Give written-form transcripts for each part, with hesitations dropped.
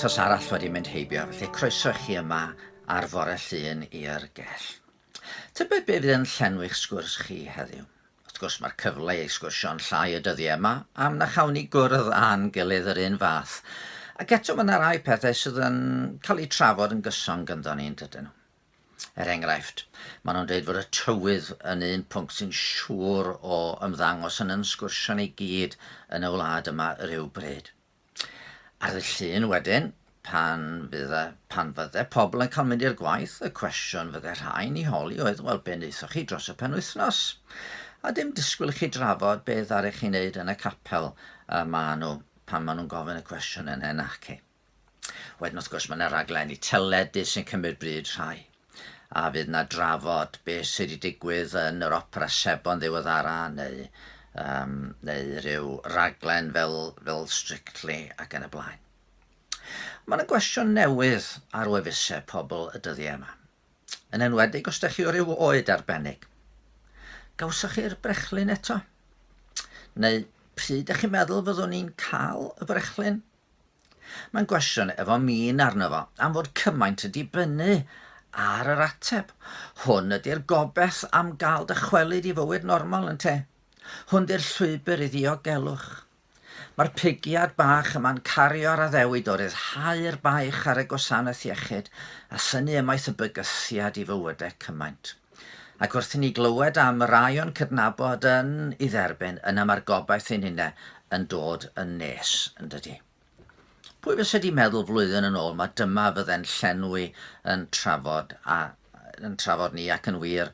Penwythnos arall wedi mynd heibio, felly croeso i chi yma ar fore Llun i'r gell. Tybed be fydd yn llenwi'ch sgwrs chi heddiw? Wrth gwrs mae'r cyfle i sgwrsio'n llai y dyddiau yma am na chawn ni gwrdd â'n gilydd yr un fath. Ac eto mae yna rai pethau sydd yn cael eu trafod yn gyson gynddo ni, yn dydyn nhw? Er enghraifft, maen nhw'n dweud fod y tywydd yn un pwnc sy'n siŵr o ymddangos yn yn sgwrsio ni gyd yn y wlad yma rhyw bryd. Ar ddydd Llun wedyn, pan fydde, pan fydde pobl yn cael mynd i'r gwaith, y cwestiwn fydde rhai'n ei holi oedd, wel, be wnaethoch chi dros y penwythnos? A dim disgwyl i chi drafod be ddaru chi wneud yn y capel y maen nhw pan maen nhw'n gofyn y cwestiwn yna, naci. Wedyn wrth gwrs mae yna raglenni teledu sy'n cymryd bryd rhai. A fydd yna drafod beth sydd wedi digwydd yn yr opera sebon ddiweddara neu, um, neu rhyw raglen fel, fel Strictly ac yn y blaen. Mae yna gwestiwn newydd ar wefusau pobl y dyddiau yma. Yn enwedig os ydych chi o ryw oed arbennig. Gawsoch chi'r brechlyn eto? Neu pryd ydych chi'n meddwl fyddwn ni'n cael y brechlyn? Mae'n gwestiwn efo min arno fo, am fod cymaint yn dibynnu ar yr ateb. Hwn ydy'r gobeth am gael dychwelyd i fywyd normal, ynte? Hwn 'di'r llwybr i ddiogelwch. Mae'r pigiad bach yma'n cario'r addewid o ryddhau'r baich ar y gwasanaeth iechyd a thynnu ymaith y bygythiad i fywydau cymaint. Ac wrth i ni glywed am rai o'n cydnabod yn i dderbyn, yna mae'r gobaith ein hunain yn dod yn nes, yn dydy? Pwy fysa di meddwl flwyddyn yn ôl mae dyma fydde'n llenwi yn trafod, a, yn trafod ni ac yn wir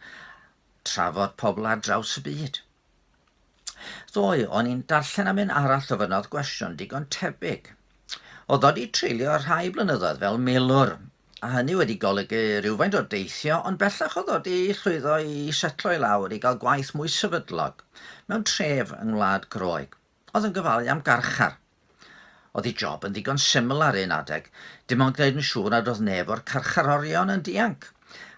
trafod pobl ar draws y byd? Ddoe, o'n i'n darllen am un arall ofynnodd gwestiwn digon tebyg. Oedd o 'di treulio rhai blynyddoedd fel milwr, a hynny wedi golygu rhywfaint o deithio, ond bellach oedd o 'di llwyddo i setlo i lawr i gael gwaith mwy sefydlog mewn tref yng Ngwlad Groeg. Oedd yn gofalu am garchar. Oedd ei job yn ddigon syml ar un adeg, dim ond gwneud yn siŵr nad oedd neb o'r carcharorion yn dianc,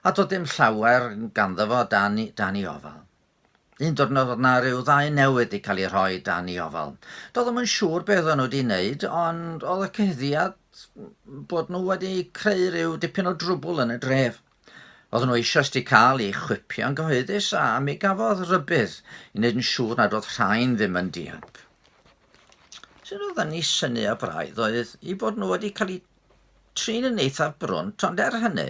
a doedd dim llawer ganddo fo dan, dan ei ofal. Un diwrnod oedd 'na ryw ddau newydd 'di cael eu rhoi dan 'i ofal. Doedd o'm yn siŵr be oedden nhw 'di wneud, ond oedd y cyhuddiad bod nhw wedi creu rhyw dipyn o drwbwl yn y dref. Oedden nhw eisoes 'di cael eu chwipio'n gyhoeddus a mi gafodd rybudd i wneud yn siŵr nad oedd rhain ddim yn dianc. Sut oedd yn ei synnu o braidd oedd eu bod nhw wedi cael eu trin yn eithaf brwnt, ond er hynny,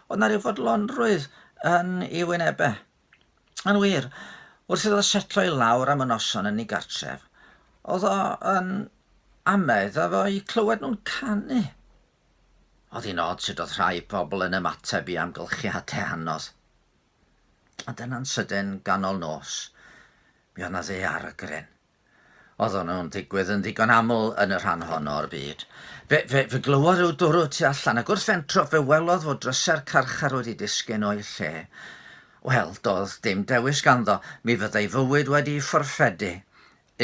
oedd 'na ryw fodlonrwydd yn eu wynebau. Yn wir, wrth iddo setlo i lawr am y noson yn ei gartref, oedd o yn amau iddo fo eu clywed nhw'n canu. Oedd hi'n od sut oedd rhai pobl yn ymateb i amgylchiadau anodd. Ond yna'n sydyn, ganol nos, mi oedd 'na ddaeargryn. Oedden nhw'n digwydd yn ddigon aml yn y rhan honno o'r byd. Fe, fe, fe glywodd rhyw dwrw tu allan, ac wrth fentro fe welodd fod drysau'r carchar wedi disgyn o'i lle. Wel, doedd dim dewis ganddo, mi fyddai fywyd wedi'i fforffedu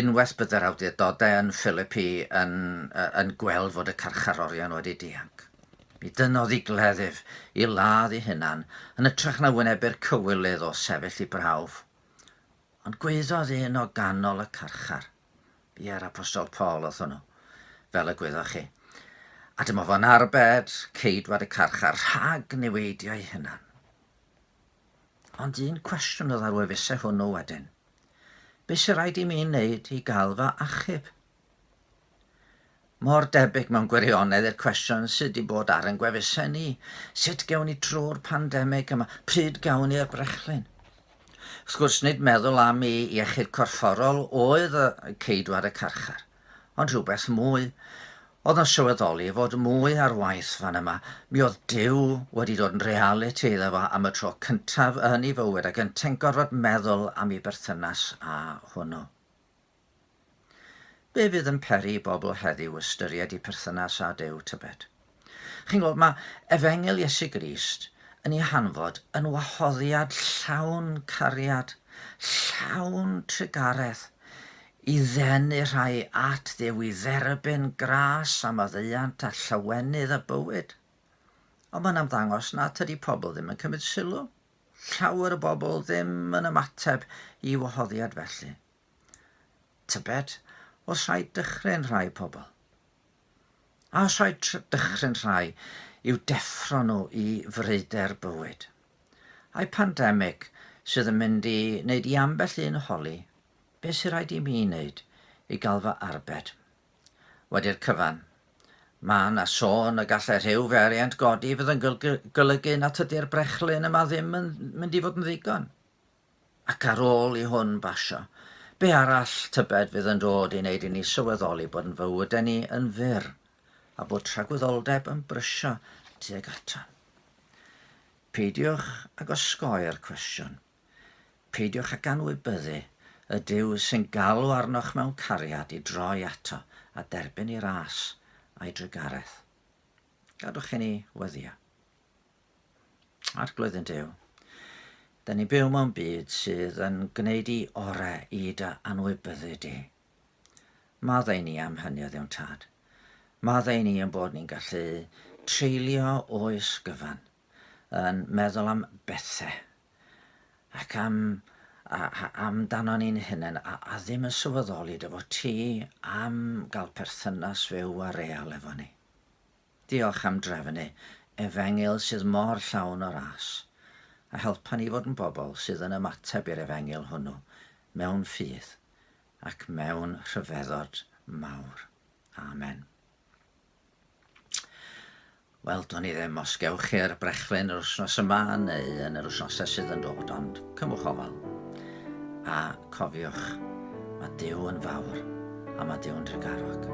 unwaith bydde'r awdurdodau yn Philippi yn, yn gweld fod y carcharorion wedi dianc. Mi dynnodd ei gleddyf i ladd ei hunan, yn hytrach na wynebu'r cywilydd o sefyll i brawf. Ond gwaeddodd un o ganol y carchar. Ie'r Apostol Paul oedd hwnnw, fel y gwyddoch chi. A dyma fo'n arbed ceidwad y carchar rhag niweidio'i hunan. Ond un cwestiwn oedd ar wefusau hwnnw wedyn. Be sy'n rhaid i mi wneud i gael fy achub? Mor debyg mewn gwirionedd i'r cwestiwn sydd wedi bod ar ein gwefusau ni. Sut gewn ni drwy'r pandemig yma? Pryd gawn ni'r brechlyn? Wrth gwrs, nid meddwl am ei iechyd corfforol oedd y ceidwad y carchar, ond rhywbeth mwy. Oedd yn sylweddoli fod mwy ar waith fan yma. Mi oedd Duw wedi dod yn realiti iddo fo am y tro cyntaf yn ei fywyd ac yntau'n gorfod meddwl am ei berthynas â hwnnw. Be fydd yn peri i bobl heddiw ystyried eu perthynas â Duw, tybed? Chi'n gweld, mae Efengyl Iesu Grist yn ei hanfod yn wahoddiad llawn cariad, llawn trugaredd, i ddenu rhai at Dduw, i dderbyn gras a maddeuant a llawenydd a bywyd. Ond mae'n ymddangos na tydi pobl ddim yn cymryd sylw. Llawer o bobl ddim yn ymateb i wahoddiad felly. Tybed, os rhaid dychryn rhai pobl? A os rhaid dychryn rhai i'w deffro nhw i freuder bywyd? Ai pandemig sydd yn mynd i wneud i ambell un holi, be sy'n rhaid i mi wneud i gael fy arbed? Wedi'r cyfan, mae yna sôn y gallai rhyw variant godi fydd yn golygu na tydi'r brechlyn yma ddim yn mynd i fod yn ddigon. Ac ar ôl i hwn basio, be arall tybed fydd yn dod i wneud i ni sylweddoli bod yn fywydau ni yn fyr a bod tragwyddoldeb yn brysio tuag ato? Peidiwch ag osgoi'r cwestiwn. Peidiwch ag anwybyddu y Duw sy'n galw arnoch mewn cariad i droi ato a derbyn ei ras a'i drugaredd. Gadwch i ni weddïo. Arglwydd yn Duw, da ni'n byw mewn byd sydd yn gwneud i orau i dy anwybyddu di. Maddau ni am hynny o Dduw'n Tad. Maddau ni yn bod ni'n gallu treulio oes gyfan yn meddwl am bethau ac am a, a, amdano ni'n hunain a, a ddim yn sylweddoli dy fod ti am gael perthynas fyw a real efo ni. Diolch am drefnu efengyl sydd mor llawn o ras, a helpa ni fod yn bobl sydd yn ymateb i'r efengyl hwnnw mewn ffydd ac mewn rhyfeddod mawr. Amen. Wel, do'n i ddim os gewch chi'r brechlyn yr wythnos yma neu yn yr wythnosau sydd yn dod, ond cymwch ofal. A cofiwch, mae Duw yn fawr a mae Duw'n drugarog.